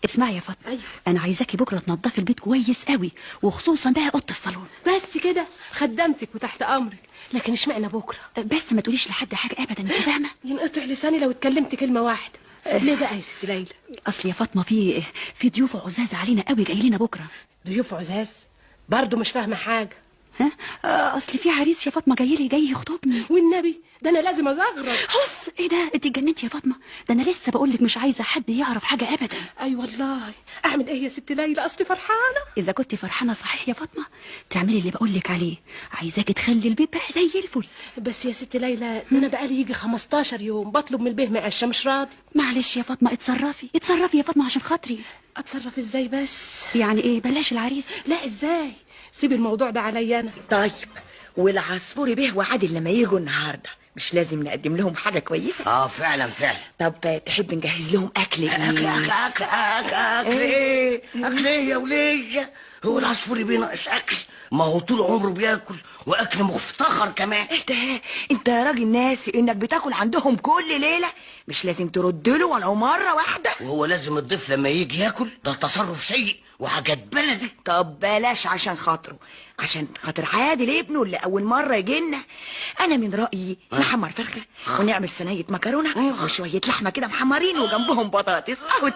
اسمعي يا فاطمة. أيوة. انا عايزاكي بكره تنضفي البيت كويس قوي، وخصوصا بقى اوضة الصالون. بس كده خدمتك وتحت امرك، لكن اشمعنى بكره؟ بس ما تقوليش لحد حاجة ابدا، انت فاهمه؟ ينقطع لساني لو اتكلمت كلمة واحدة. ليه بقى يا ست ليلى؟ اصل يا فاطمة في ضيوف عزاز علينا قوي جاي لنا بكره. ضيوف عزاز؟ برضه مش فاهمه حاجة. ها؟ اصل في عريس يا فاطمة جاي لي، جاي يخطبني. والنبي ده انا لازم ازغرط. حس ايه ده؟ انت اتجننتي يا فاطمة؟ ده انا لسه بقول لك مش عايزه حد يعرف حاجة ابدا. اي والله. اعمل ايه يا ست ليلى؟ اصلي فرحانة. اذا كنت فرحانة صحيح يا فاطمة تعملي اللي بقول لك عليه. عايزاكي تخلي البيت بقى زي الفل. بس يا ست ليلى ده انا بقالي يجي 15 يوم بطلب من البيه مقشه مش راضي. معلش يا فاطمة، اتصرفي اتصرفي يا فاطمة عشان خاطري. اتصرف ازاي بس؟ يعني ايه؟ بلاش العريس. لا ازاي؟ سيب الموضوع ده عليا انا. طيب والعصفوري به وعادل لما يجوا النهارده مش لازم نقدم لهم حاجة كويسة؟ اه فعلا فعلا. طب تحب نجهز لهم اكل ايه؟ اكل اكل اكل اكل ايه؟ اكل ايه يا وليه؟ هو العصفوري بيه ناقص اكل؟ ما هو طول عمره بياكل، واكل مفتخر كمان. ايه ده؟ انت يا راجل ناسي انك بتاكل عندهم كل ليلة؟ مش لازم ترد له ولو مرة واحدة؟ وهو لازم الضيف لما يجي ياكل؟ ده تصرف سيء وحاجات بلدي. طب بلاش عشان خاطره، عشان خاطر عادل ابنه اللي اول مرة يجي لنا. انا من رايي نحمر فرخة ونعمل صينية مكرونه وشوية لحمه كده محمرين وجنبهم بطاطس. اهو.